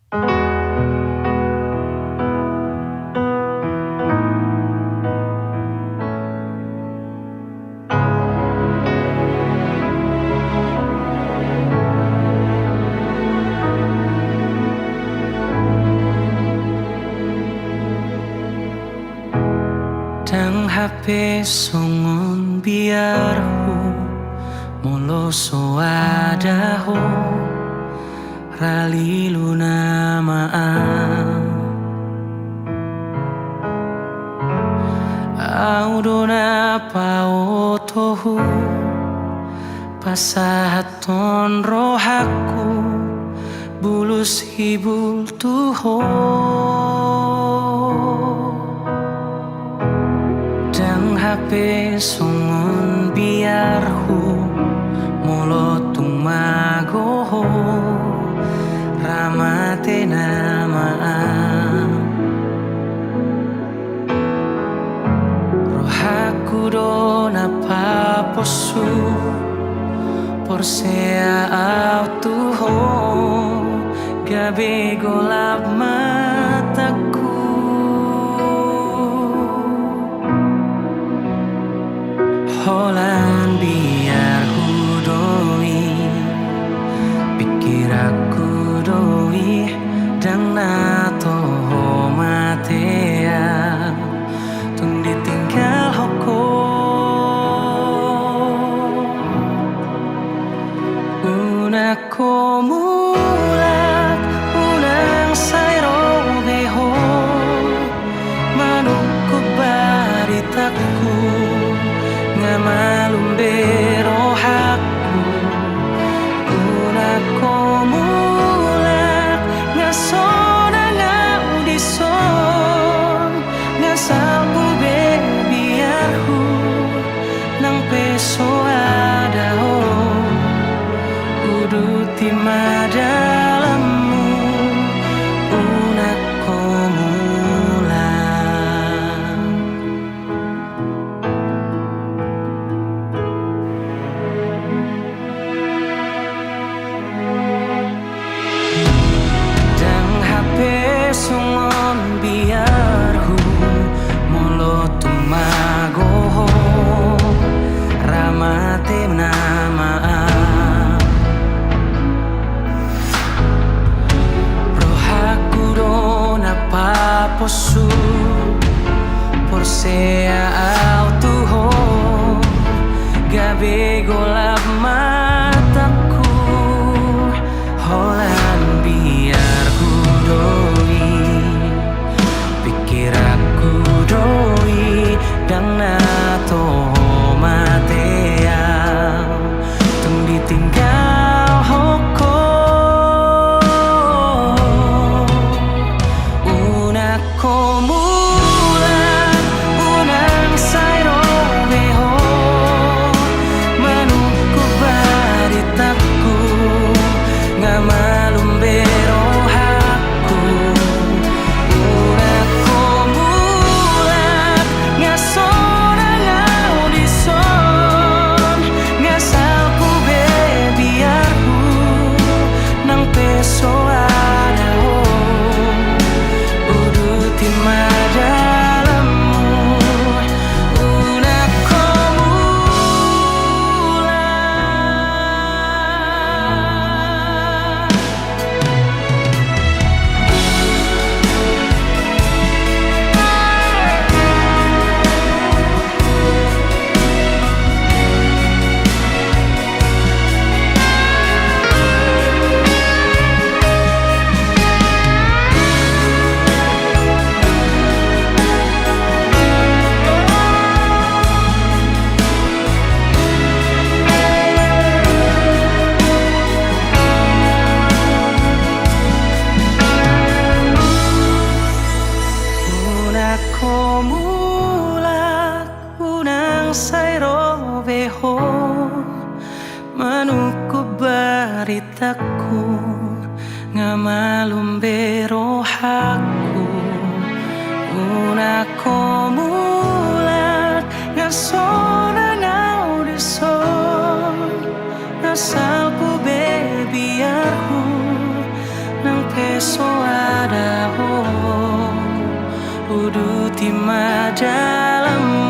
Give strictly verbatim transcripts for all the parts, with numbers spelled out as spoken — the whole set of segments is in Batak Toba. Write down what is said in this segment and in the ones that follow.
Ndang hape songon biarhu, molo so ada ho, ra lilu nama au. Au do na paoto ho, pasahathon rohangku, bulus hibul tu ho. Ndang hape songon biarhu, molo tung mago ho, ra mate nama au. Rohangku do na paposu, porsea au tu ho, gabe golap matangku. Holan biarhu do i, pingkiranku do i, ndang na toho mate au, tung ditinggalhon ho. Unang ho mulak, unang sai ro be ho, manungkun baritangku, nga malum be rohangku. Unang ho mulak, nga sonang au dison, nga salpu be biarhu, nang pe so ada ho. Uduti ma dalanmu, unang ho mulak. Ndang hape songon biarhu, molo tung mago ho, ra mate nama au. Rohangku do na paposu, porsea au tu ho, gabe golap matangku. Holan biarhu do i, pingkiranku do i, ndang na toho mate au, tung ditinggalhon ho. Unang ho mulak, unang sai ro be ho, manungkun baritangku, nga malum be rohangku. Unang ho mulak, nga sonang au dison, nga salpu be biarhu, nang pe so ada ho. Uduti ma dalanmu, unang ho mulak. Unang ho mulak, unang sai ro be ho, manungkun baritangku, nga malum be rohangku. Unang ho mulak, nga sonang au dison, nga salpu be biarhu, nang pe soada ho, uduti ma jalanmu.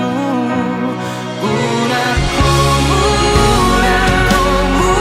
Unang ho mulak, unang ho mulak.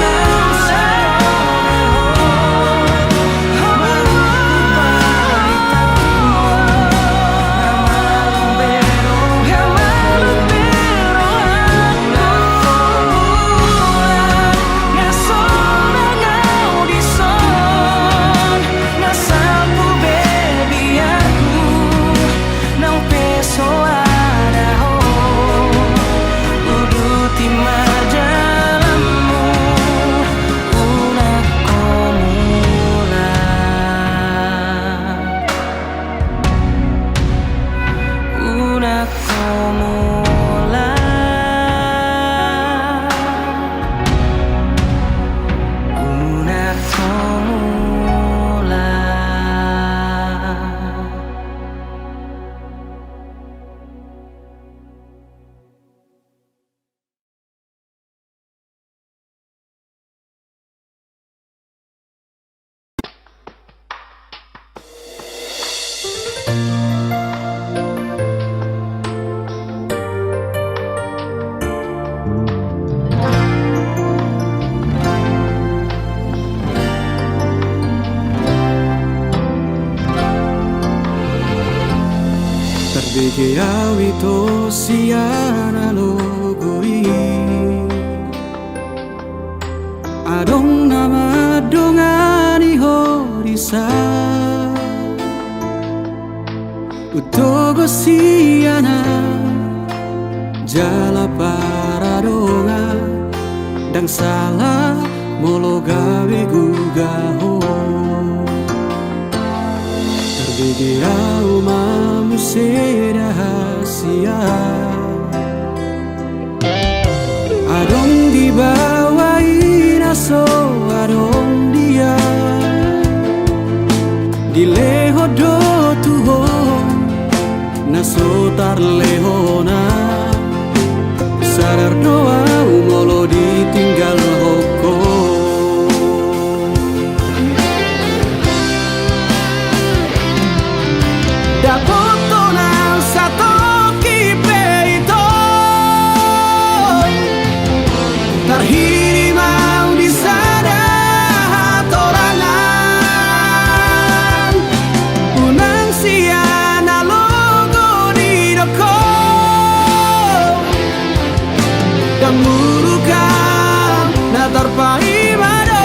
Tarbege au ito sian na logo i. Adong na mandongani ho disi. Hutogu sian na jala paradongan, ndang sala molo gabe guga ho. Tarbege au ma muse da hasian. Adong dibahen i na so adong dia, dilehon do tu ho na so tarlehon. Sadar do au molo ditinggalhon ho. Dapot ho nang satongkin pe ito. Tarhirim au di sada hatorangan. Unang sian na logo didok ho. Ndang muruk au na tarpaima do.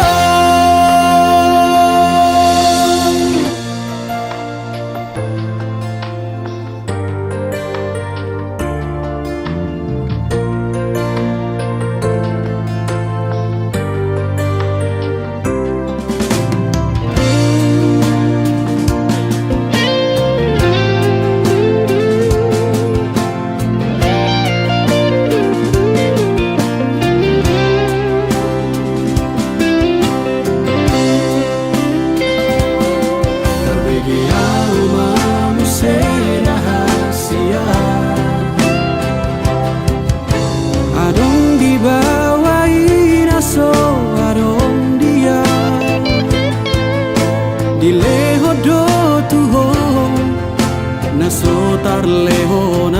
Tarbege au ma muse da hasian. Adong dibahen i na so adong dia, dilehon do tu ho na so tarlehon.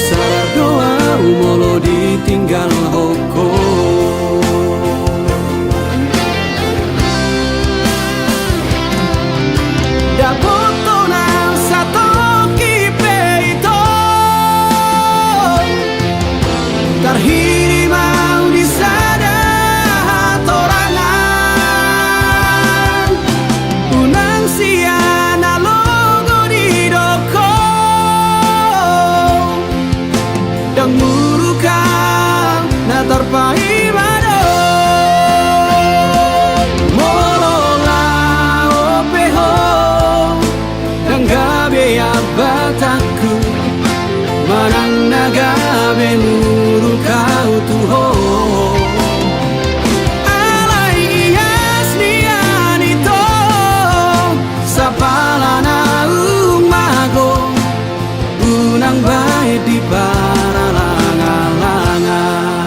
Sadar do au molo ditinggalhon ho. Dapot ho nang satongkin pe ito. Tarhirim au di sada hatorangan. Unang sian na logo didok ho. Ndang muruk au na tarpaima do. Molo laho pe ho, ndang gabe ambatanku, manang na gabe muruk au tu ho. Alai ias nian ito, sapala naung mago, unang bahen di paralanglangan.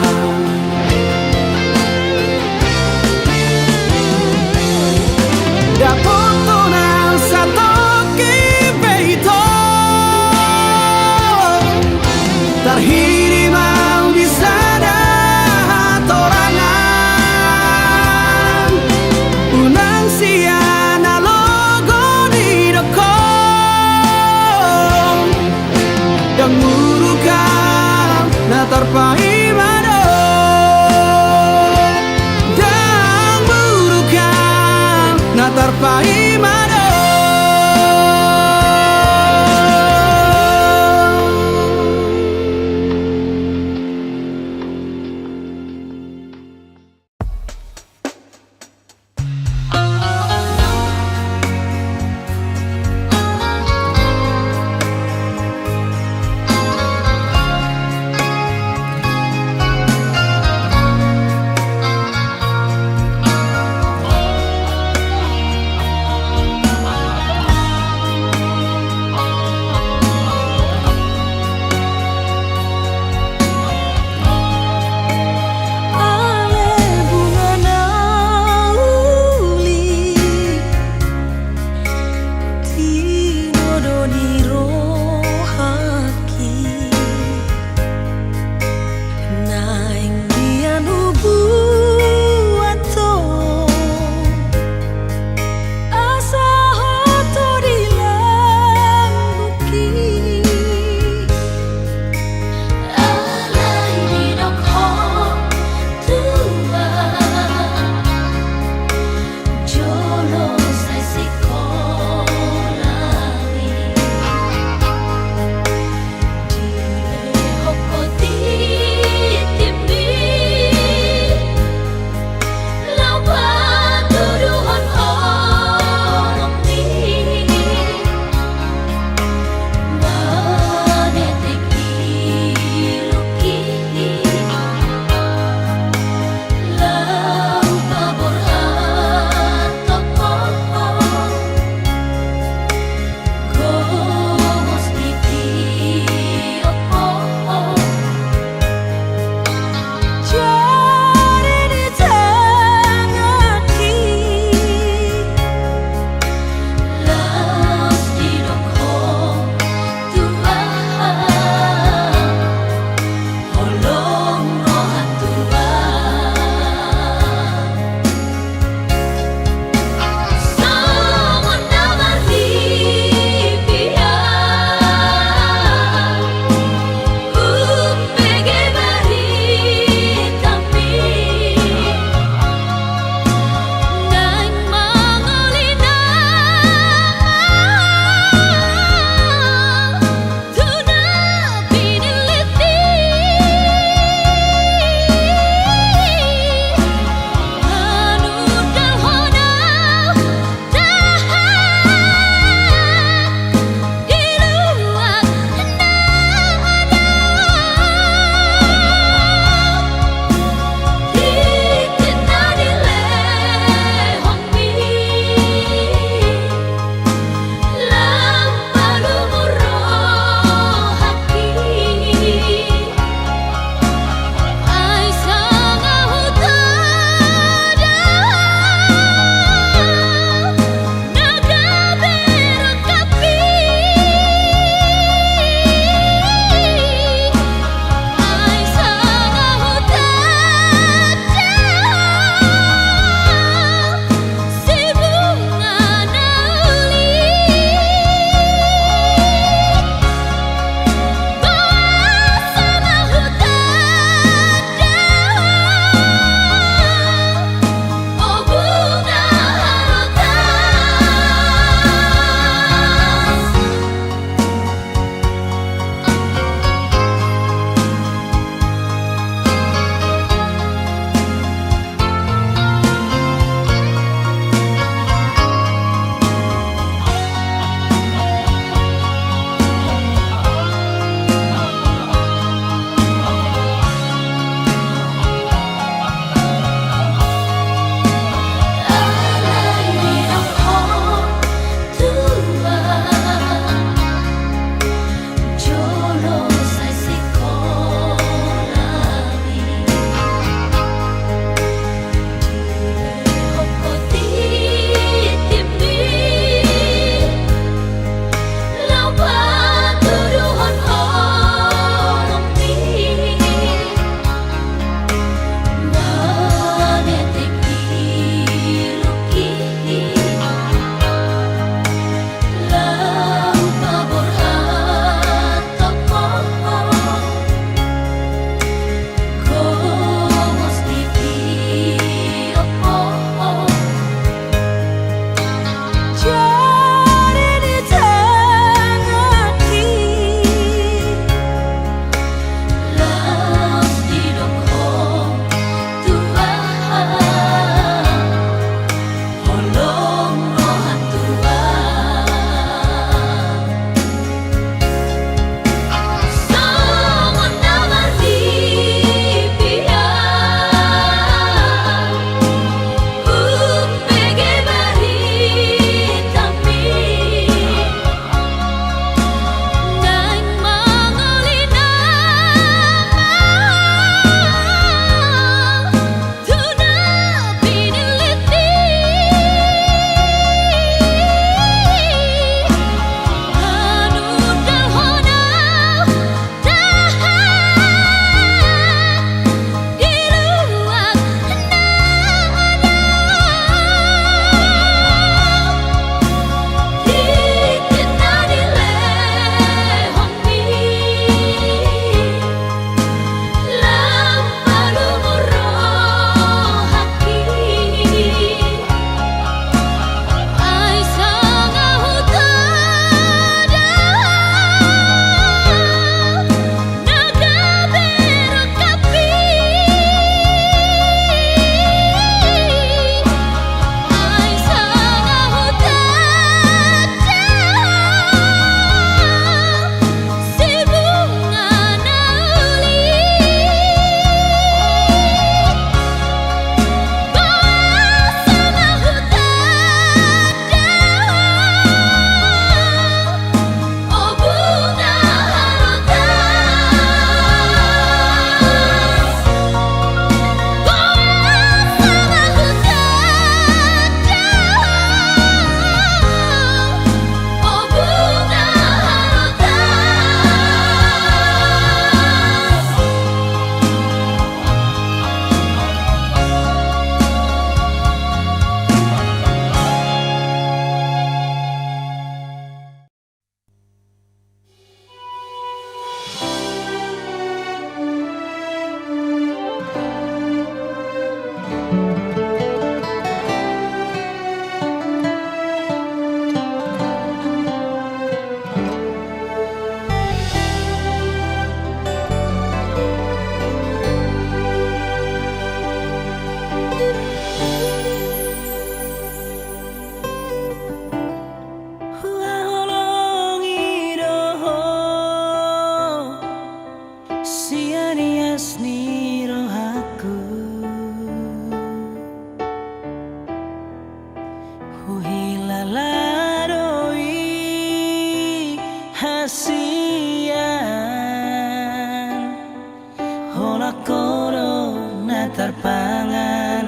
tarpangan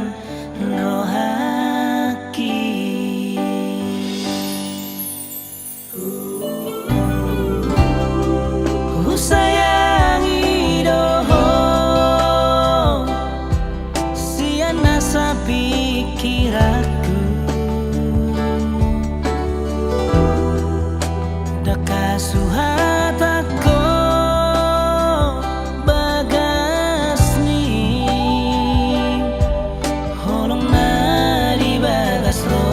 rohangki. Husayangi do ho sian nasa pingkiranku. Ndang hasuhatangko bagas ni holong na di bagas rohangki.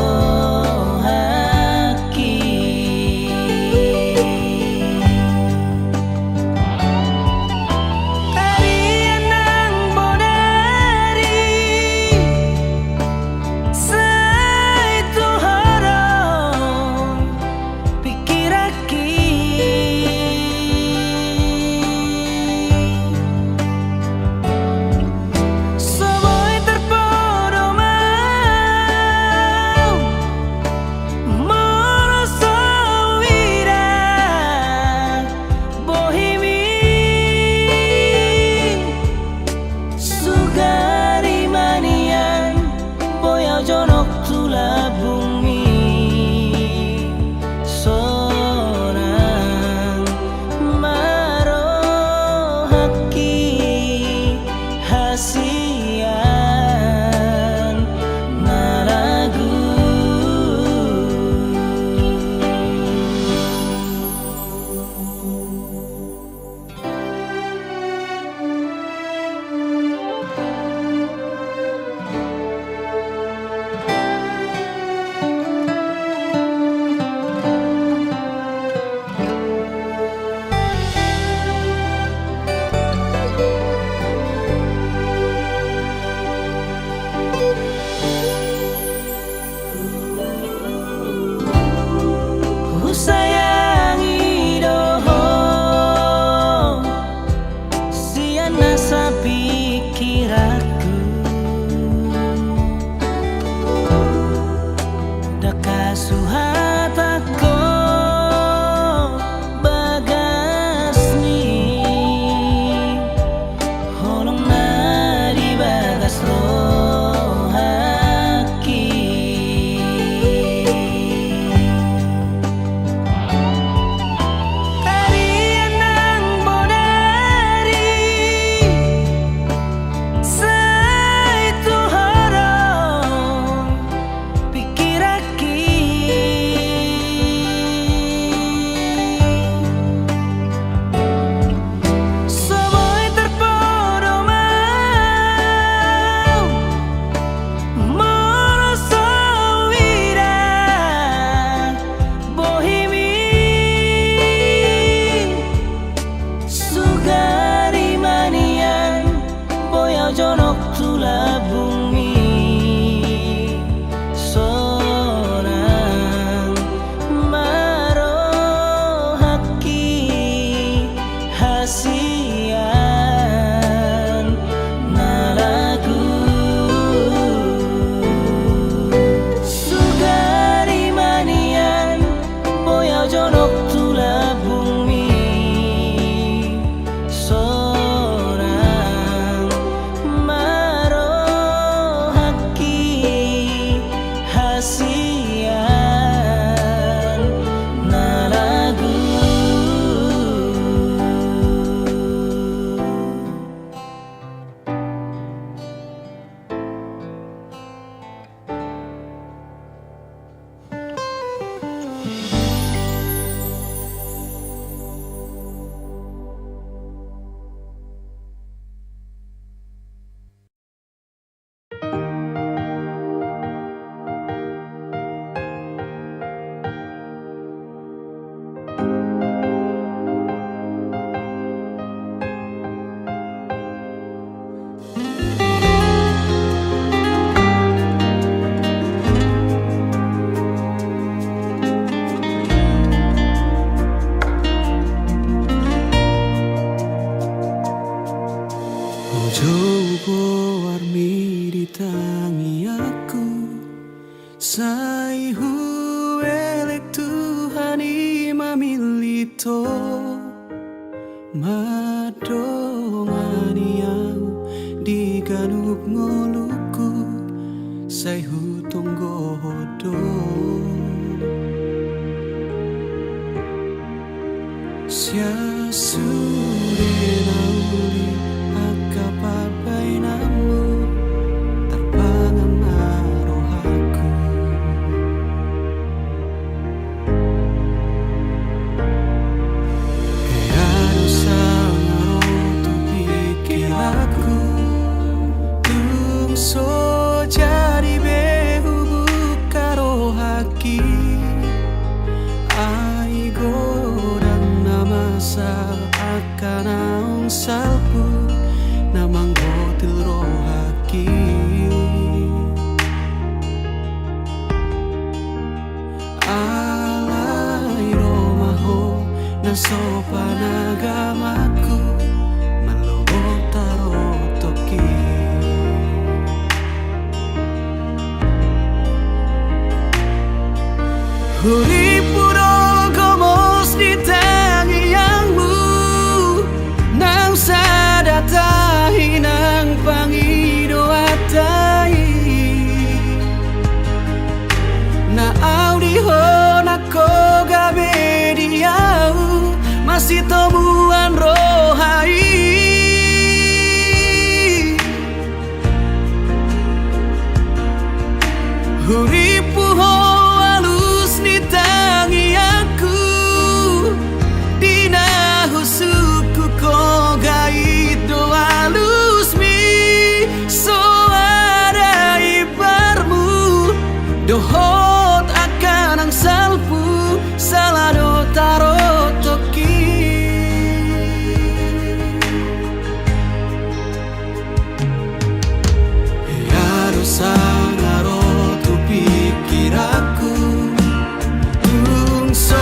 Ari nang bodari sai tu ho do pingkiranki. So boi tarpodo ma au molo so huida bohimi. Sugari ma nian boi au jonok tu lambungmi. Sonang ma rohangki hasian na lagu. Husayangi do ho sian nasa pingkiranku. Ndang hasuhatangko bagas ni holong na di bagas rohangki. Ari nang bodari sai tu ho do pingkiranki. So boi tarpodo ma au molo so huida bohimi. Sugari ma nian boi au jonok tu lambungmi. Sonang ma rohangki hasian na lagu. Sugari ma nian boi au jonok tu lambungmi. Sonang ma rohangki hasian na lagu. Hujou goarmi di tangiangku, sai huelek Tuhan i mamillit ho mandongani au di ganup Ganup ngolungku sai hutonggohon do. Sian sude na uli angka pambahenanmu, tarpangan ma rohangku. Hea do sanga ro tu pingkiranku, tung so jadi be hubuka rohangki. Ai godang na masa angka naung salpu, na manggotil rohangki. Alai ro ma ho na so panagamanku, mallobot tarotokki. Hurippu do gomos di tangiangmu, naung sada tahi nang pangidoanta i. Na au di ho nangkin gabe di au masitomuan roha i. Hurippu ho alus ni tangiangku, di na husungkun ho gait do alusmi, so ada imbarmu dohot angka naung salpu, sala do tarotokki. Hea do sanga ro tu pingkiranku, tung so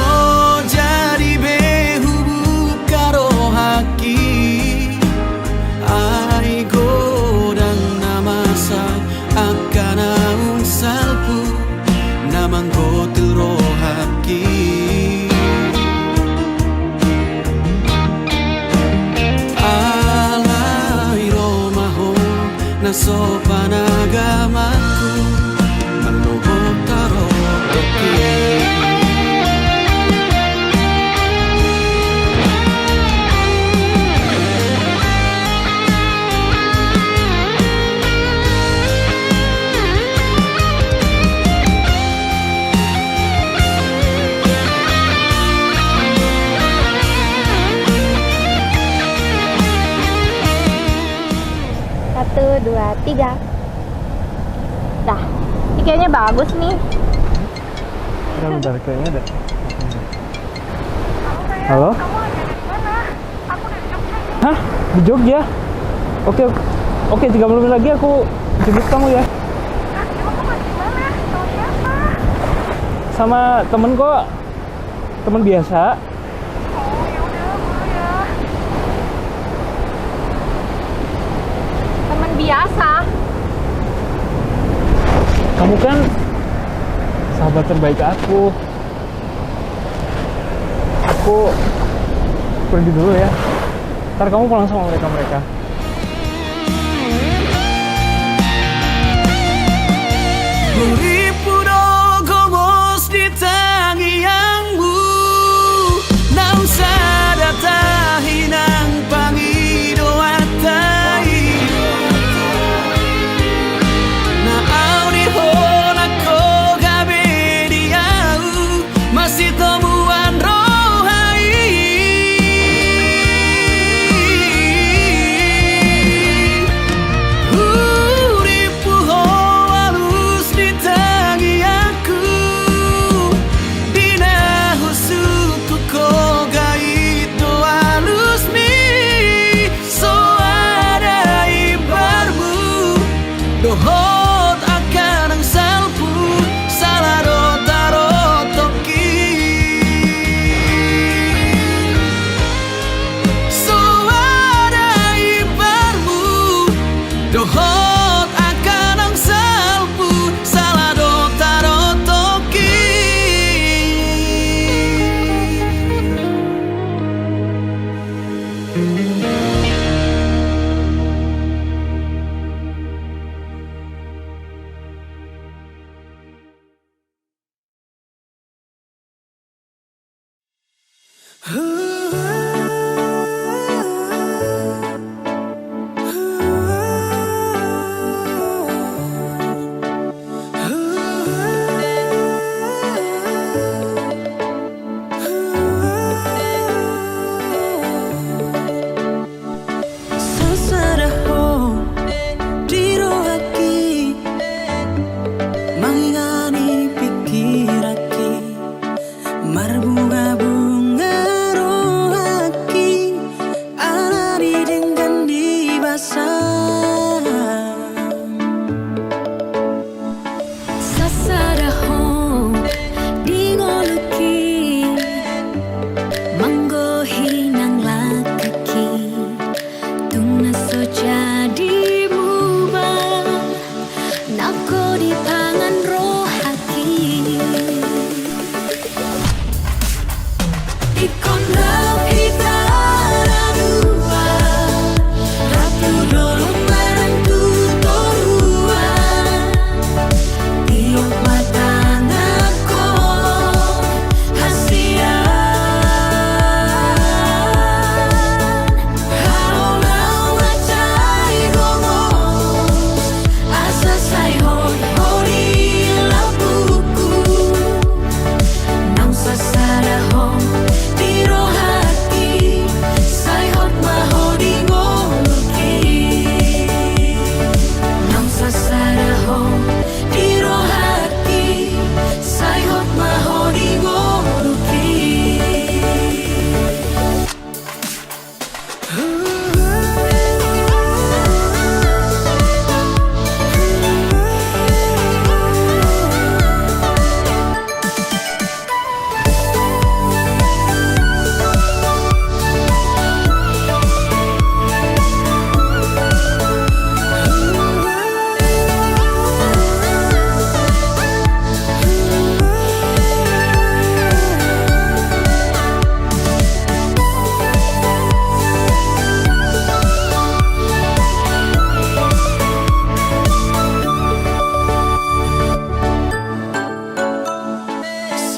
jadi be hubuka rohangki. Ai godang na masa angka naung salpu, na manggotil rohangki. Alai ro ma ho na so panagamanku, mallobot tarotokki. Satu, dua, tiga. Dah. Ini kayaknya bagus nih. Bentar, bentar, kayaknya ada. Halo? Hah? Di Jogja? Oke, oke, tiga puluh menit lagi aku jemput kamu ya. Sama temen kok. Temen biasa. Oh, ya udah, boleh ya. Temen biasa. Kamu kan sahabat terbaik aku. Aku pergi dulu ya. Ntar kamu pulang sama mereka-mereka. Hurippu do gomos di tangiangmu, naung sada tahi nang pangidoanta i. Na au di ho nangkin gabe di au masitomuan roha i. Sasada ho di rohangki, mangingani pingkiranki, marbunga-bunga rohangki ala didenggan di basa. Sasada ho di ngolungki, manggohi nang langkangki, tung na so jadi muba, naung ho dipangan rohangki. Ingkon rap hita na dua, rap tu dolok marang tu toruan, tiop ma tangan ho hasian. Hau na mansai gomos, asa sai hot ho di lambungku. Naung sasada ho di rohangki, sai hot ma ho di ngolungki. Naung sasada ho di rohangki, sai hot ma ho di ngolungki.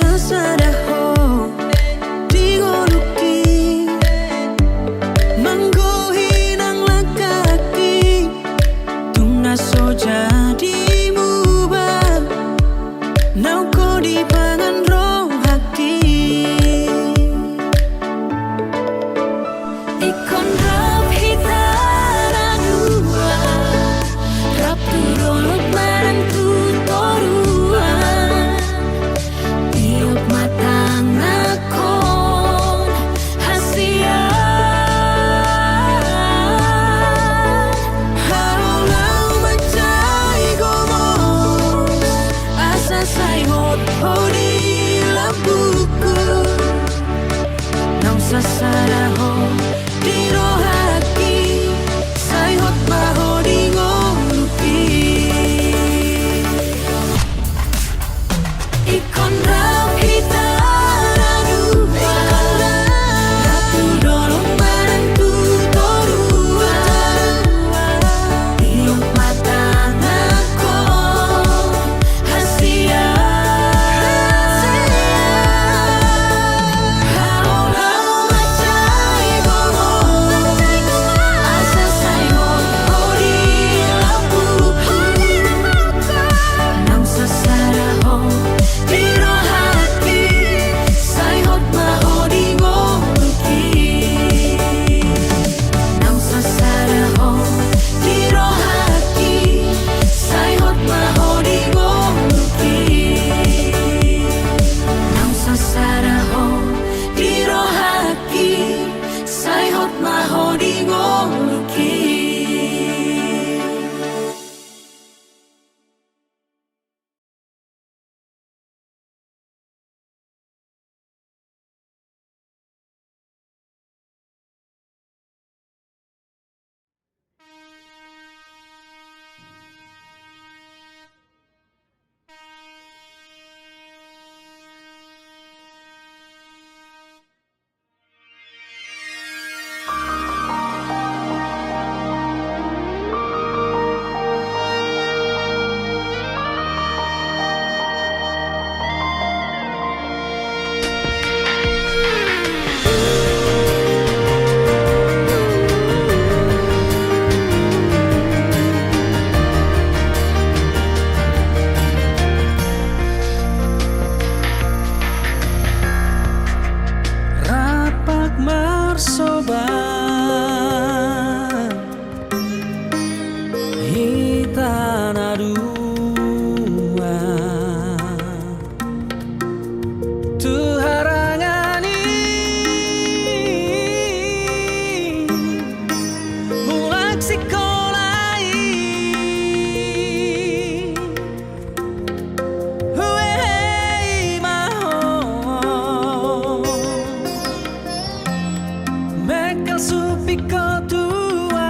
Sasada ho di ngolungki, manggohi nang langkangki, tung na so jadi muba, naung ho dipangan rohangki. Ingkon rap hita na dua, rap tu dolok marang tu toruan, tiop ma tanganhon hasian. Hau na mansai na dua tu harangan i, mulak sikola i. Huhei ma ho, mangkasup ingkon tu au.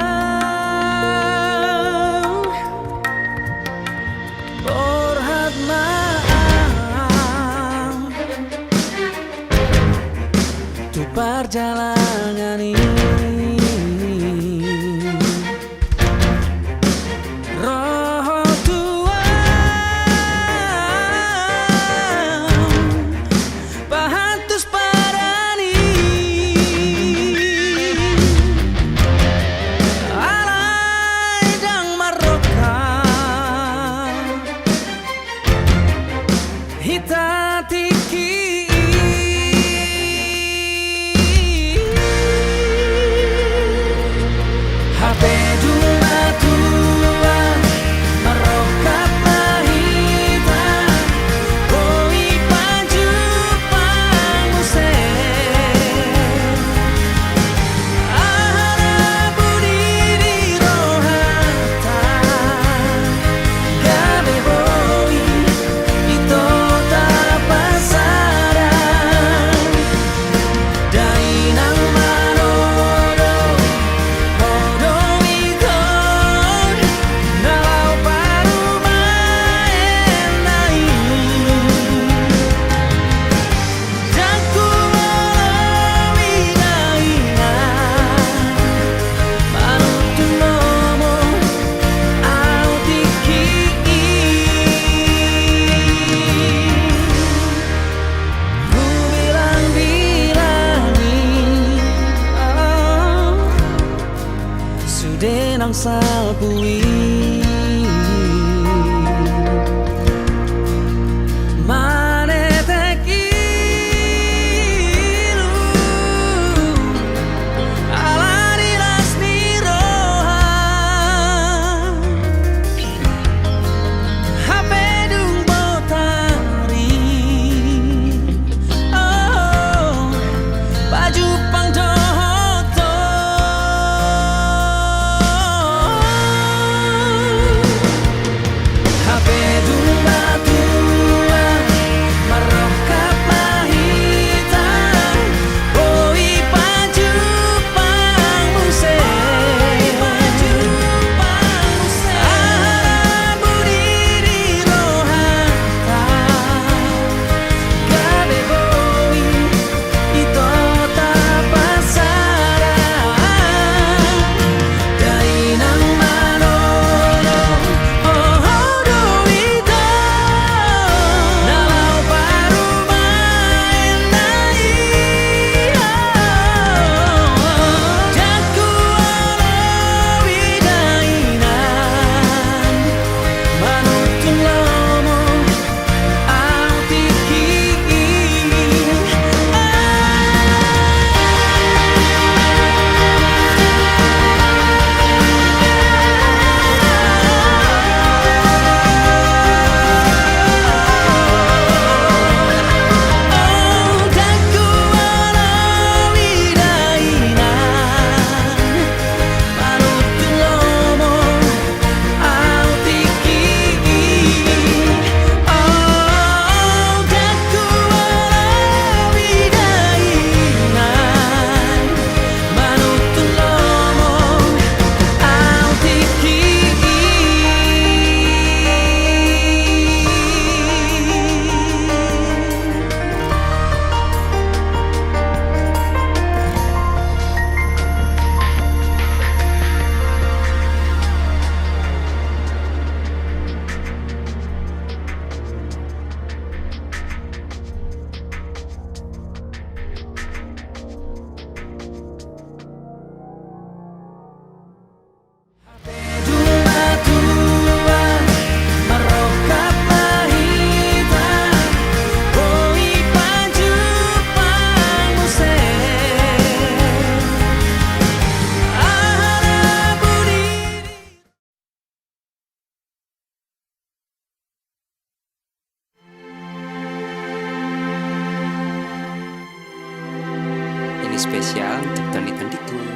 Spesial untuk Tondi-Tondi Tour.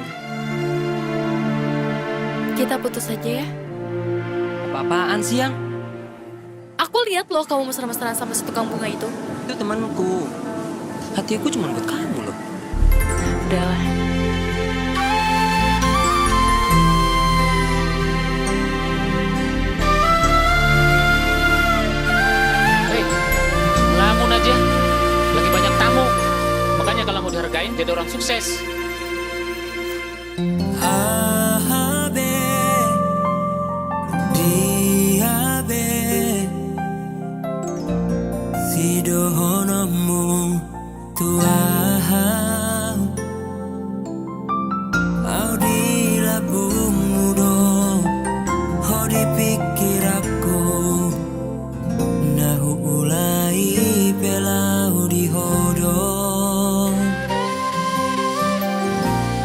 Kita putus aja ya. Apa-apaan sih, Yang? Aku lihat loh kamu mesra-mesraan sama si tukang bunga itu. Itu temanku. Hatiku cuma buat kamu loh. Udahlah. Hei, ngelamun aja. Lagi banyak tamu. Makanya kalau mau dihargain, jadi orang sukses. Aha be, dia be, sidohononmu tu ahu. Au di lambungmu do, ho di pikiranku. Na huulai pe laho di ho do.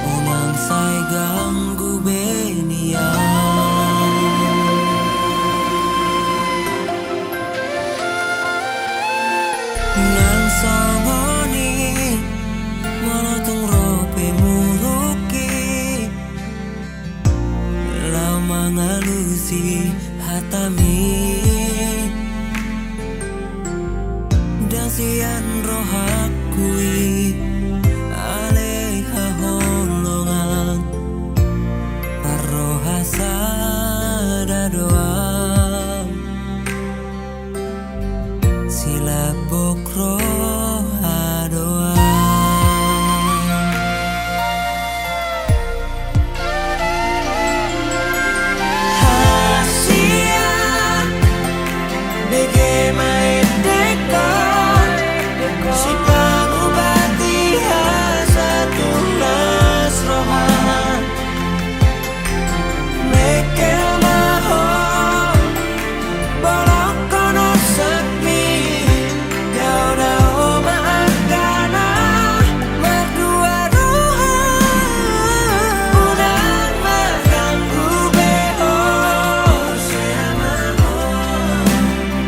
Unang sai ganggu be nian. Nang songon i, molo tung ro pe muruk i, laho mangalusi hatami. Ndang sian rohangku i, ale haholongan, parroha sada do au. Silambok roha do au. Hasian, bege ma endek ho, sipangubati hasa tunas roha. Mekkel ma ho, bolongkon osekmi, dao-dao ma angka na mardua roha. Unang ma ganggu be ho,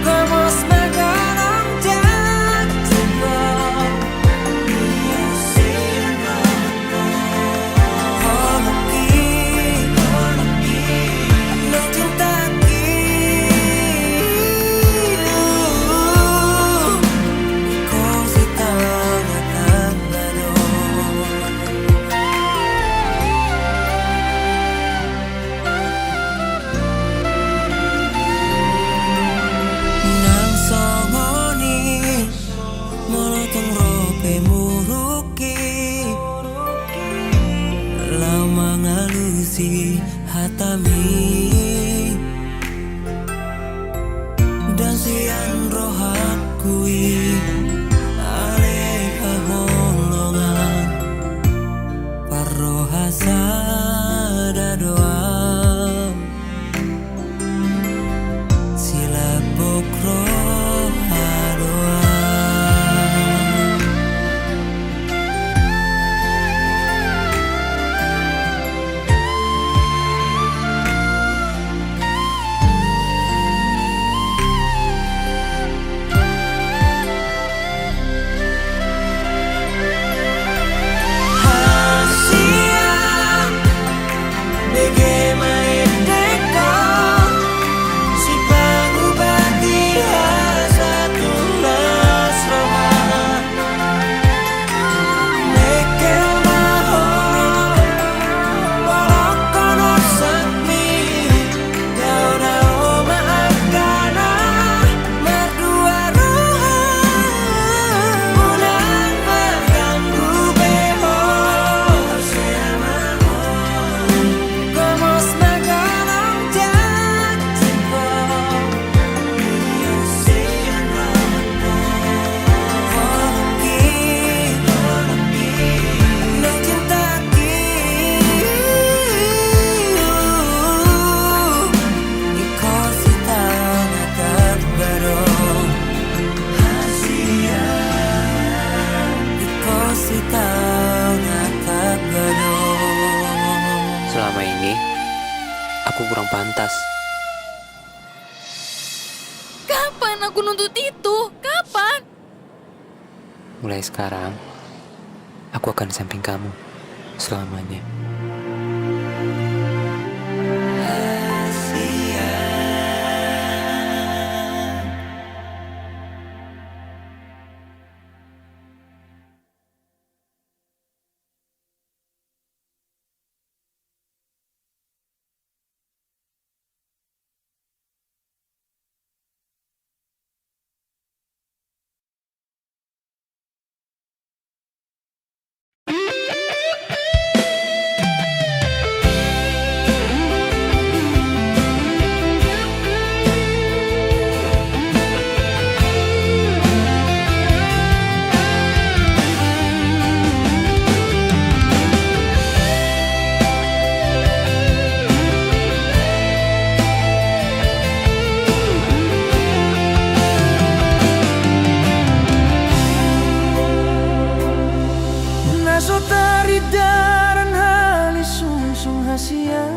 gomos ma golong janjiku. Nang songon i, molo tung ro pe muruk i, laho mangalusi hatami. Ndang sian rohangku i, ale haholongan, parroha sada do au. Silambok roha do au. Hasian, bege ma endek ho, sipangubati hasa tunas roha. Mekkel ma ho, bolongkon osekmi, dao-dao ma angka na mardua roha. Unang ma ganggu be ho, gomos ma golong janjiku. Selama ini aku kurang pantas. Kapan aku nuntut itu? Kapan? Mulai sekarang, Aku akan di samping kamu selamanya. Na so tarindaran hali sungsung hasian.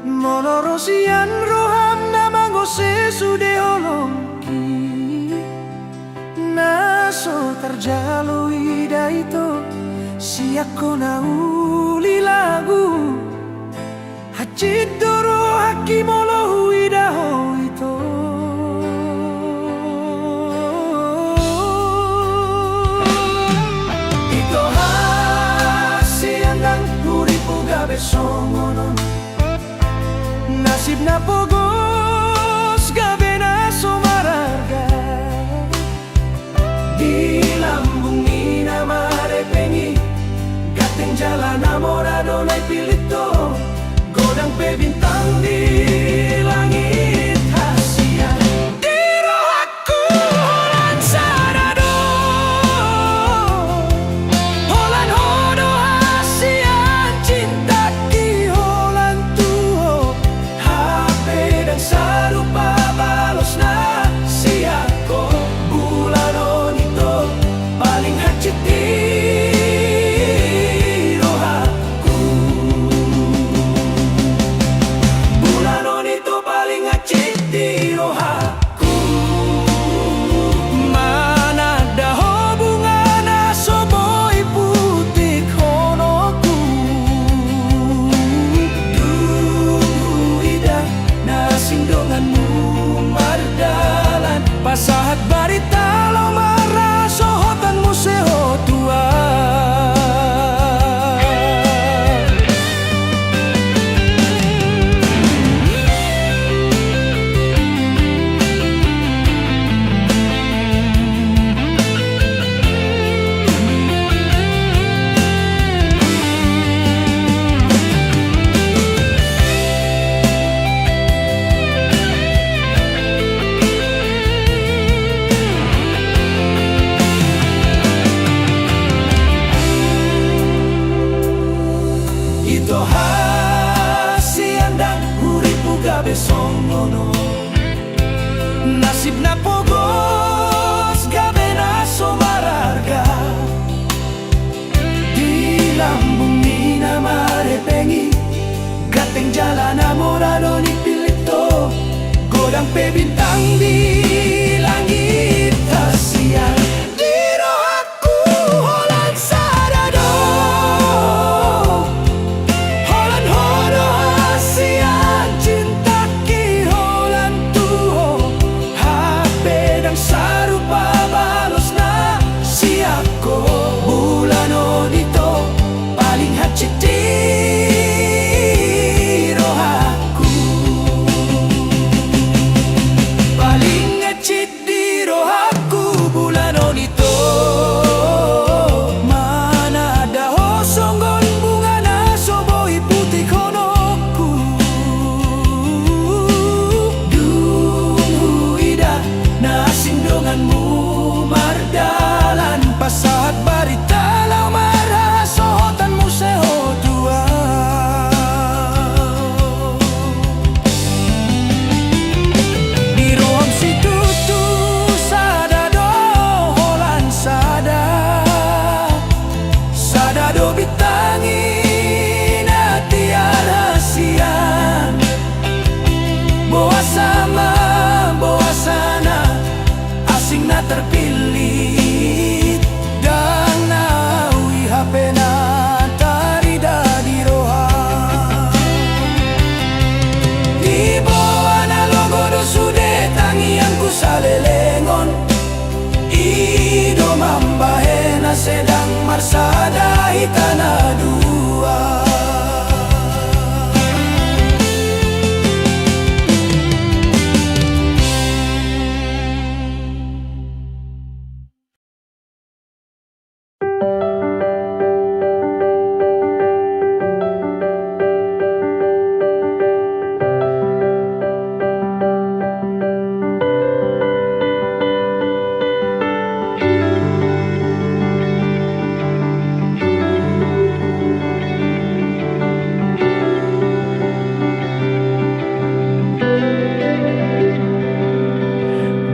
Molo ro sian roham na mangose sude holongki, na so tarjalo ida ito, sian ho na uli lagu. Hansit do rohangki molo huida ho ito. Ito hasian, ndang huripmu gabe songon on. Nasib na pogos gabe na so mararga. Di lambung ni na marepeng i, ganteng jala na mora do na ipillit ho. Godang pe bintang di langit hasian. Di rohangku holan sada do, holan ho do hasian, cintangki holan tu ho. Hape ndang sarupa balosna sian ho. Bulan on ito paling hansit di rohangku. Bulan on ito paling hansit di rohangku. Mananda ho bunga na so boi putik honokku. Dung huida na asing donganmu mardalan, pasahat barita laho marhasohotan muse ho tu ahu. Ito hasian, ndang huripmu gabe songon on. Nasib na pogos gabe na so mararga. Di lambung ni na marepeng i, ganteng jala na mora do na ipillit ho. Godang pe bintang di langit hasian. Di rohangku holan sada do, holan ho do hasian, cintangki holan tu ho. Hape ndang sarupa balosna sian ho. Bulan on ito paling hansit di rohangku. Sada hita na dua.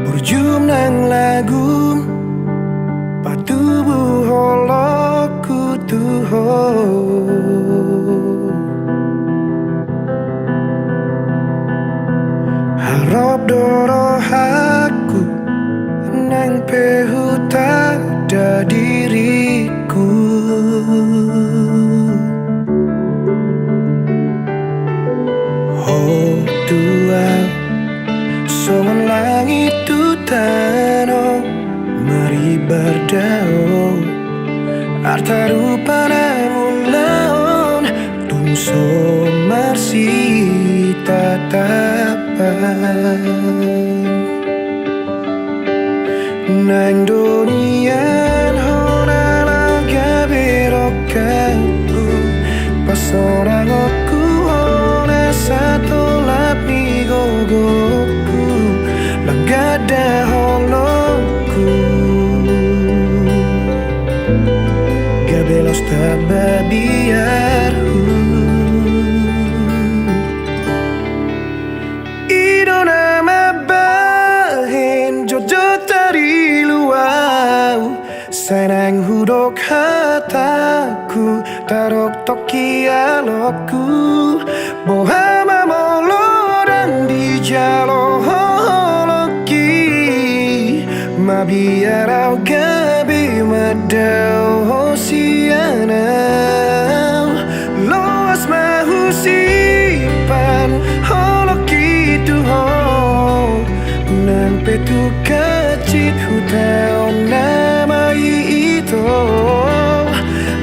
Burju nang lagum, patubu holongku tu ho. Harop do rohangku, nang pe hutanda diringku. Ho Tuhan, songon langit tu tano, maribar dao, arta rupa na ulaon, tung so marsitatapan. Nang do nian hona laho gabe rongkapku, pasorangonku hona satolap ni gogongku, langgat da holongku, gabe laos tamba biarhu. I do na mambahen jotjot tarilu ahu, sai naeng hudok hatangku, tadok tongki alokku, boha ma molo ndang dijalo holongki, mabiar ahu gabe mandao ho sian ahu. Loas ma husimpan holongki tu ho, nang pe tung hansit hutaon nama i ito,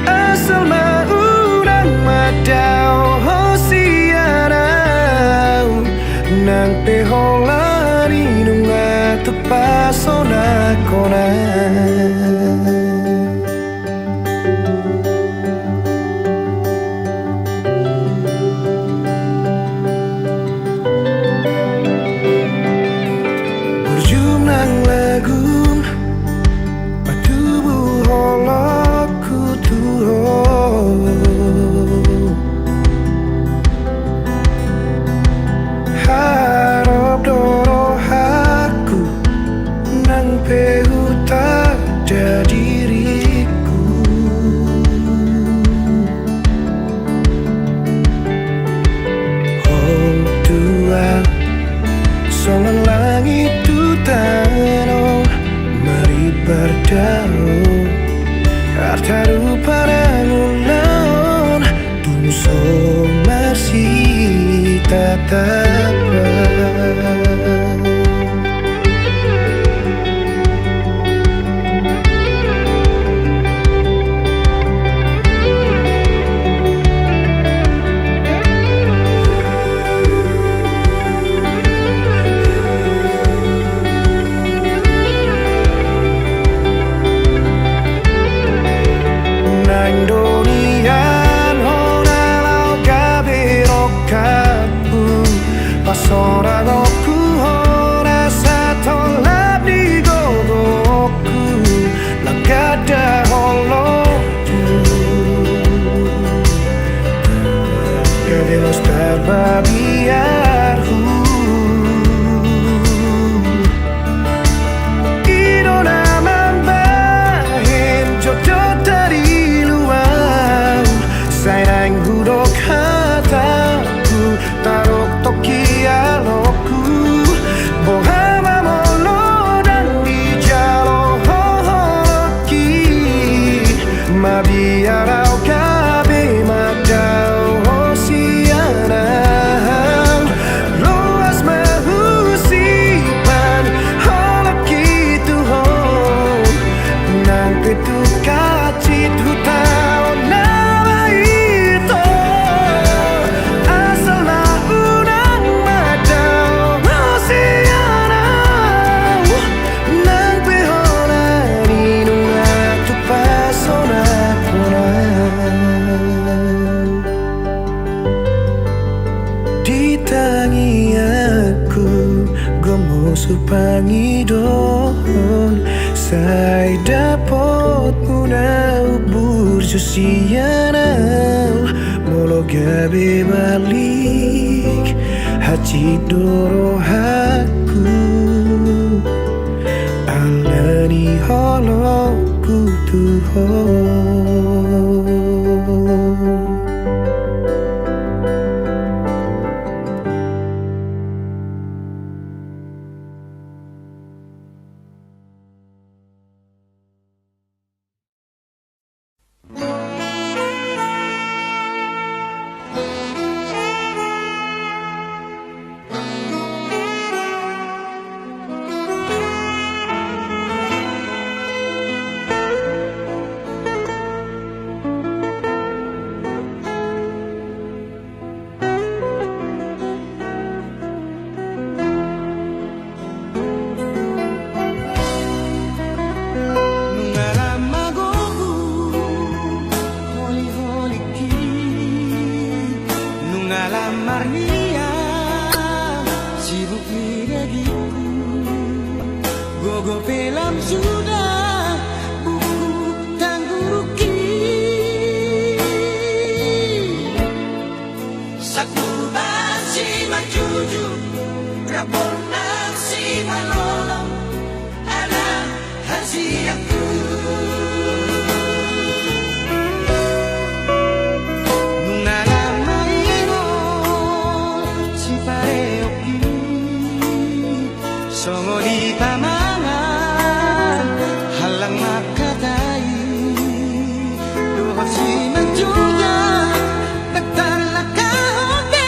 asal ma unang mandao ho sian ahu, nang pe holan i nunga tung pasonang hona. Burju nang lagum, patubu holongku tu ho. Harop do rohangku, nang pe hutanda diringku. Ho Tuhan, songon langit tu tano, maribar dao, arta rupa na ulaon, tung so marsitatapan. Nang do nian hona laho gabe rongkapku, pasorangonku hona satolap ni gogongku, langgat da holongku, gabe laos tamba biarhu. I do na mambahen jotjot tarilu ahu, sai naeng hudok hatangku, tadok tongki alokku, boha ma molo ndang dijalo holongki, mabiar ahu gabe mandao ho sian ahu. Pangidoon sai dapotmuna, umburju sian ahu molo gabe balik hansit do rohangku, alani holongku tu ho. Nunga lam magogo holiholingki, nunga lam marniang sibuk ni dagingku, gogo pe lam suda buku tanggurungki. Sakuban simanjujung, rap bornang simalolong, ala hansianku. Nunga lam mairol sipareongki, songon i pamangan hallang mangkatai, dohot simanjujung, ndang tarlangkahon be.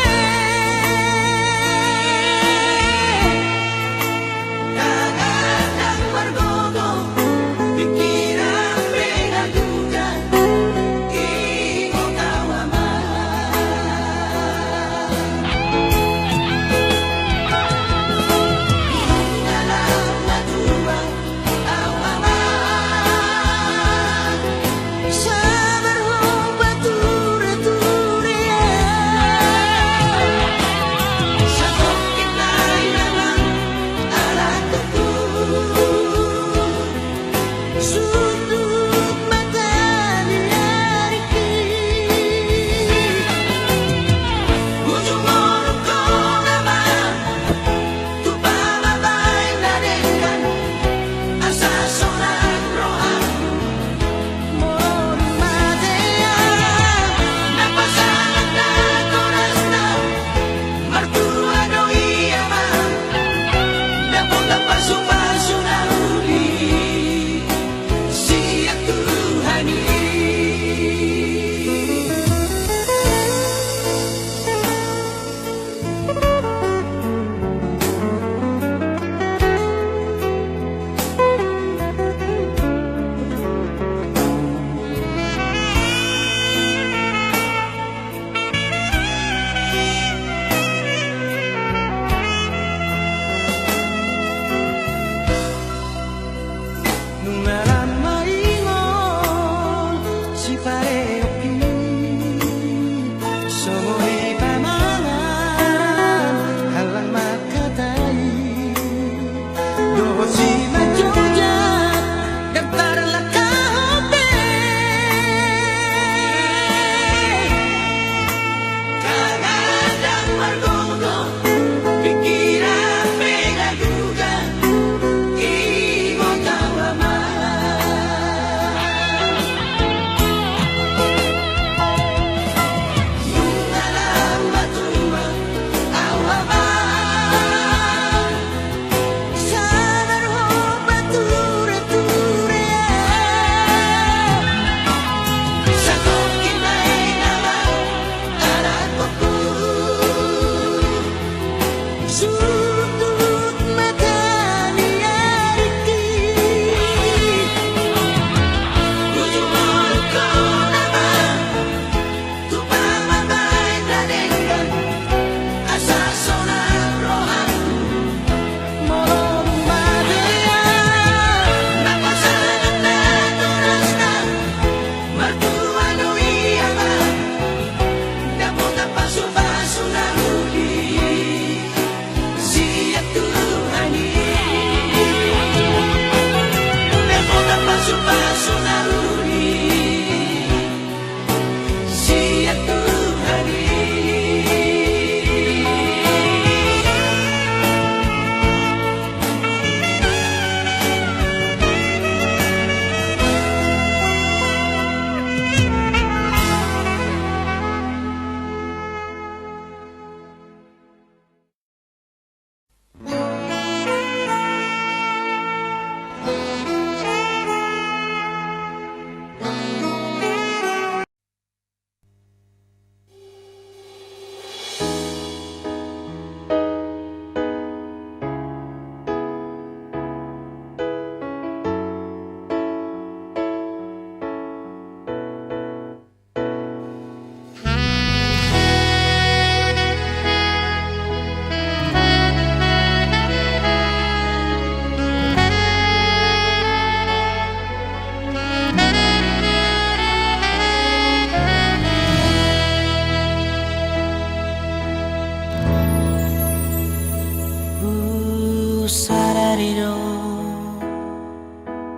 Sadari do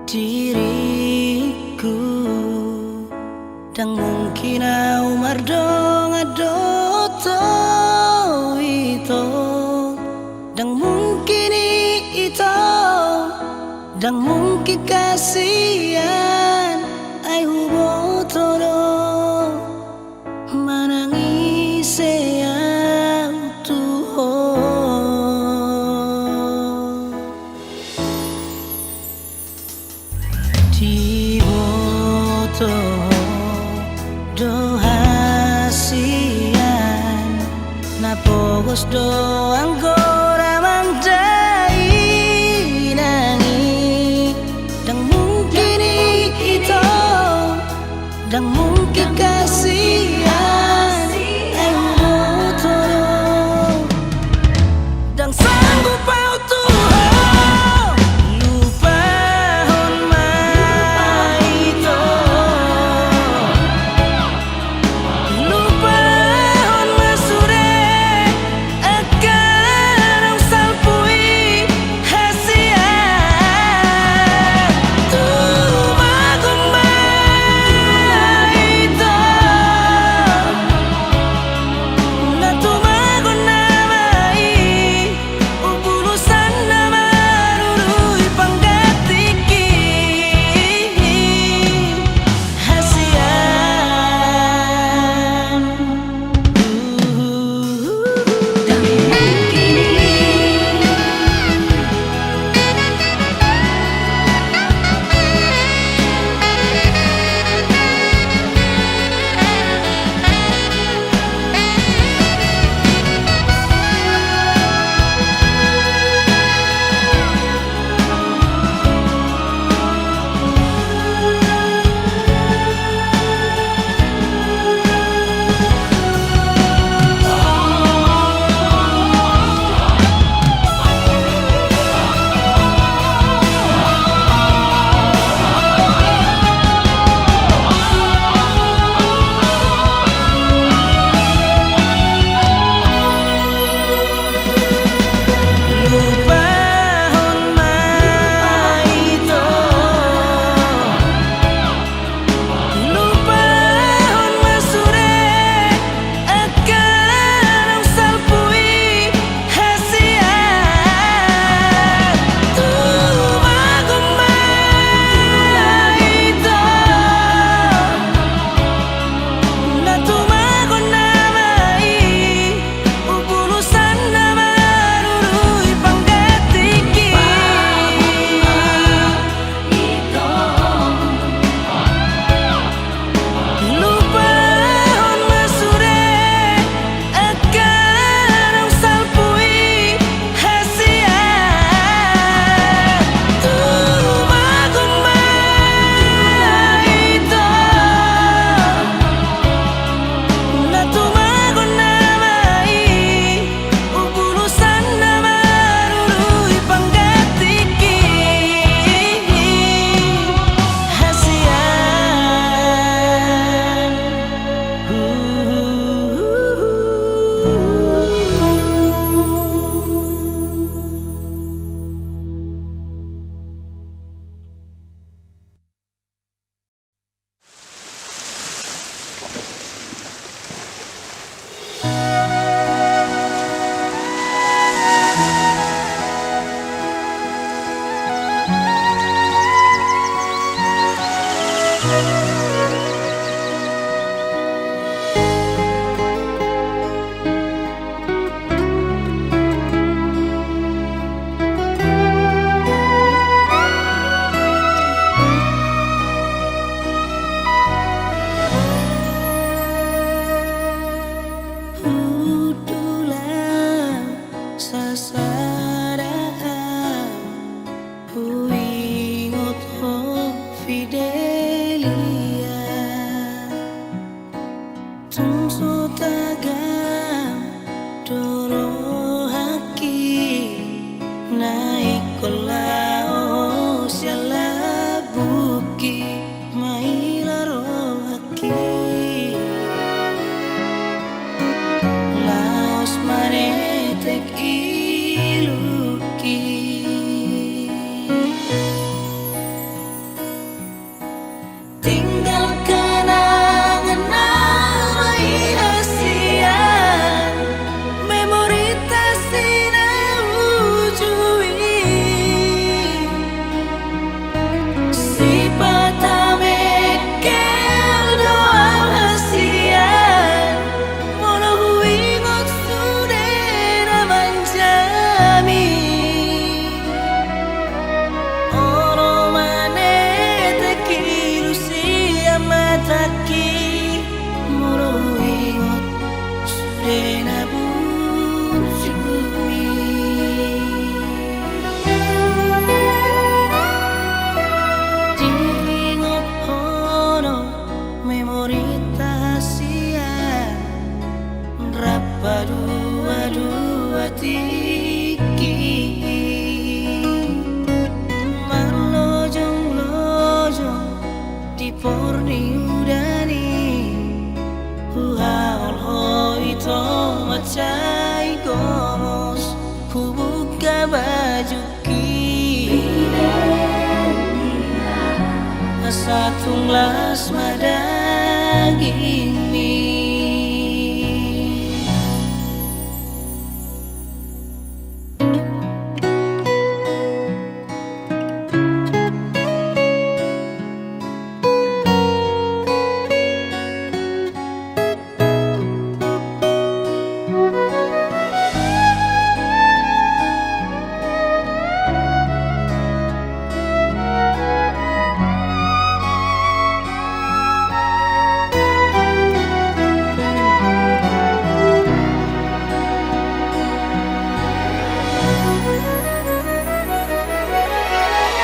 diringku, ndang mungkin au mardongan dohot ito. Ndang mungkin i ito, ndang mungkin kasian, ai huboto do manang ise au tu ho. Diboto do hasian, na pogos do anggo ra mandainang i. Ndang mungkin i Asa tung las ma dagingmi.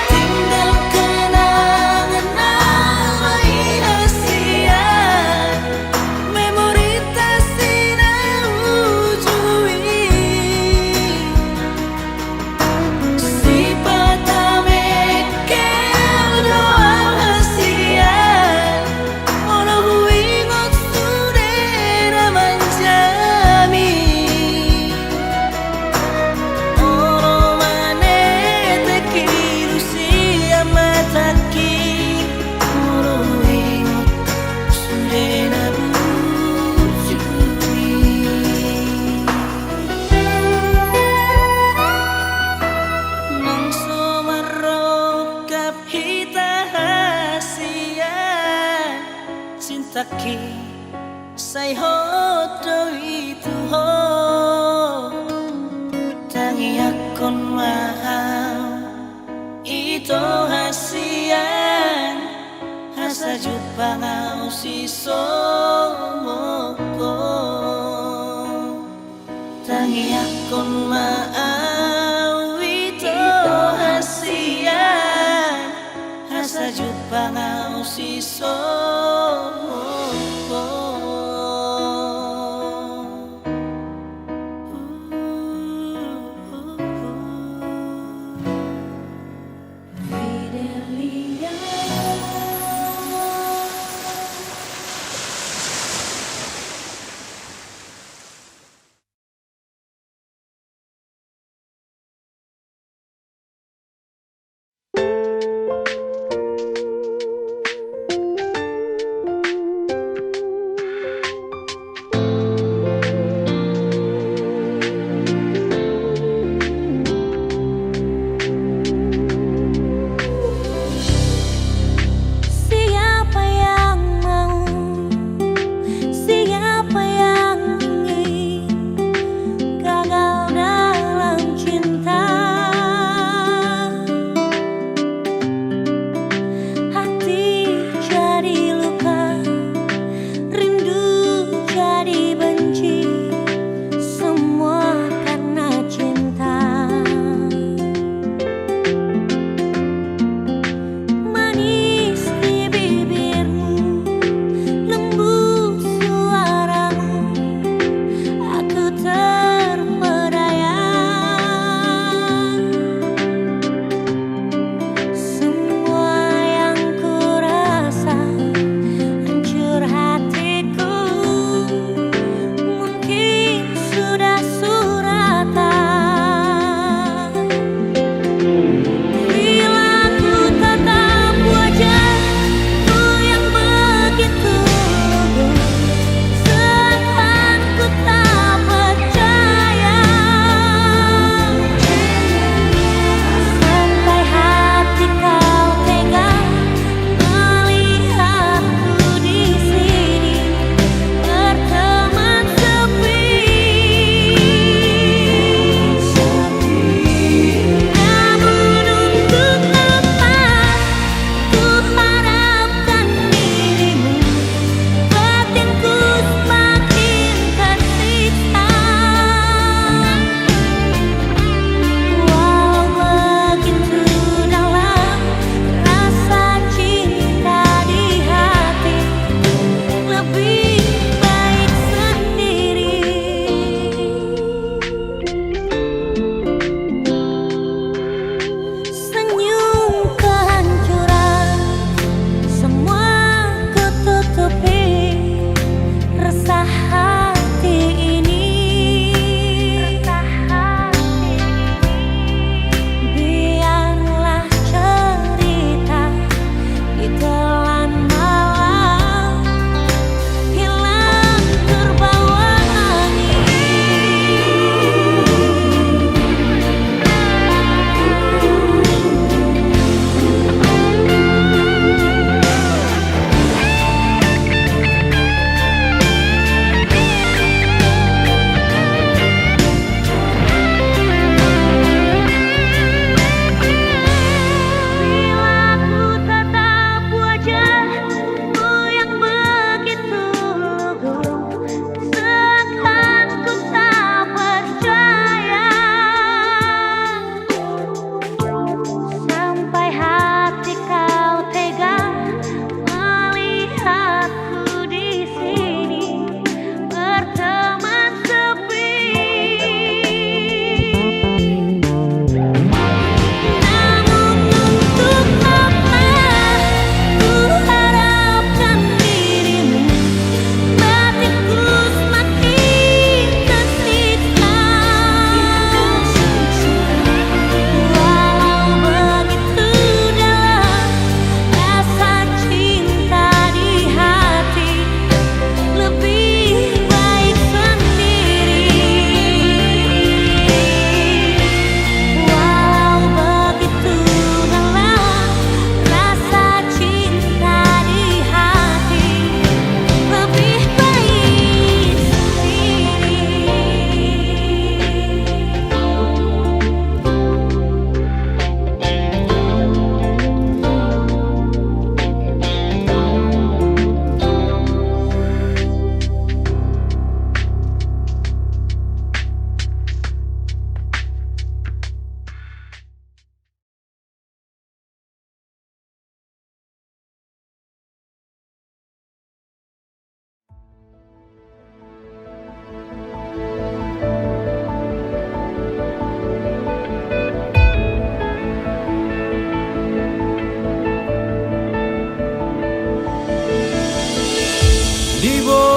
Tinggal kenangan na mahias-hias, memori ta sinaujui. Sipata mengkel do au hasian, molo huingot sude na manjami. Olo manetek ilu sian matangki, molo huingot sude na burju i. Nang so marrongkap hita hasian, cintaki, sai hot do i tu ho. Tangiangkon ma au ito hasian, asa jumpang au sisongon ho. Tangiangkon ma au ito hasian, asa jumpang au sisongon ho.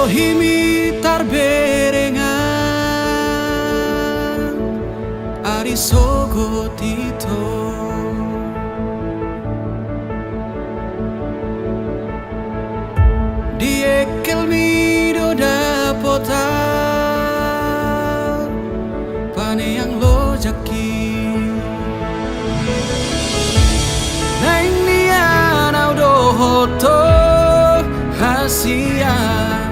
Himi tarberengan ari sogot ito. Di engkelmi do dapotan paneang lojangki. Naeng nian ahu dohot ho hasian,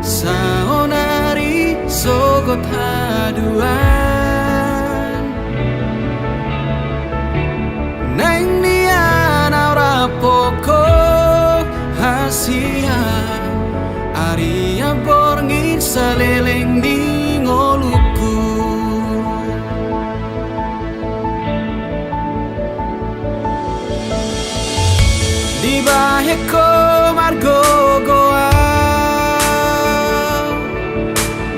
saonari sogot haduan. Naeng nian ahu rap ho hasian, ari na borngin saleleng ni ngolungku. Dibahen ho margogoan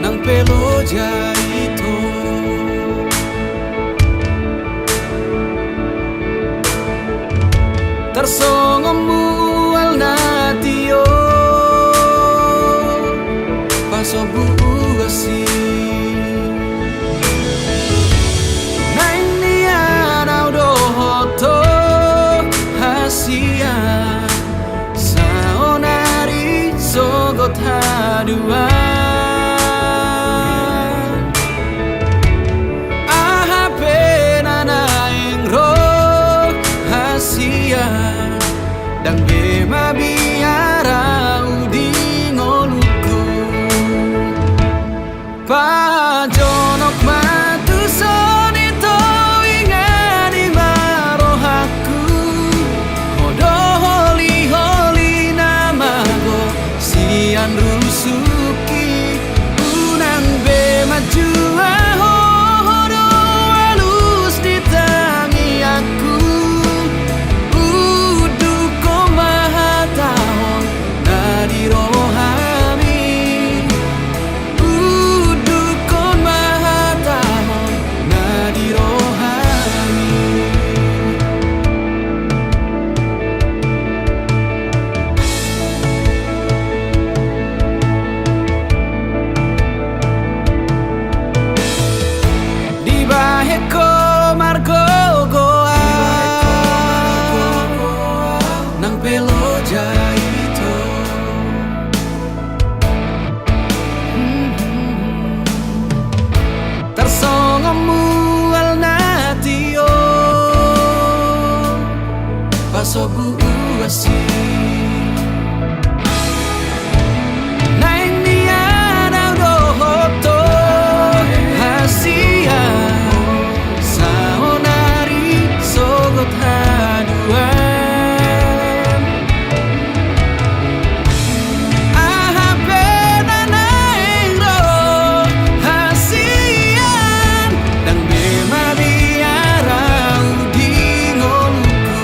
nang pe loja ito. Tarsongon mual na tio pasombu asi. Naeng nian ahu dohot ho hasian, saonari sogot haduan. Aha pe na naeng ro hasian, ndang be mabiar ahu di ngolungku. Pajonok ma tuson ito, ingani ma rohangku. Ho do holi-holi na mago sian rusukki. Unang be manjua ho, ho do alus di tangiangku. Undukhon ma hatahon na di rohami. Undukhon ma hatahon na di rohami. Dibahen ho margogoan nang pe loja ito. Tarsongon mual na tio pasombu asi. Naeng nian ahu dohot ho hasian, saonari sogot haduan. Aha pe na naeng ro hasian, ndang be mabiar ahu di ngolungku.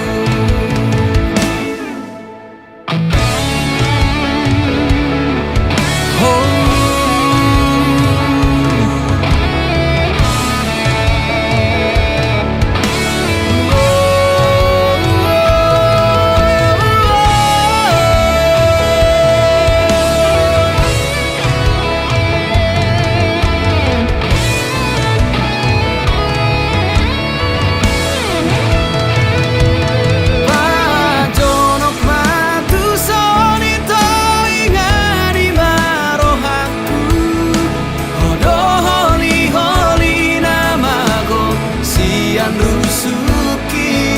Pajonok ma tuson ito, ingani ma rohangku. Ho do holi-holi na mago sian rusukki.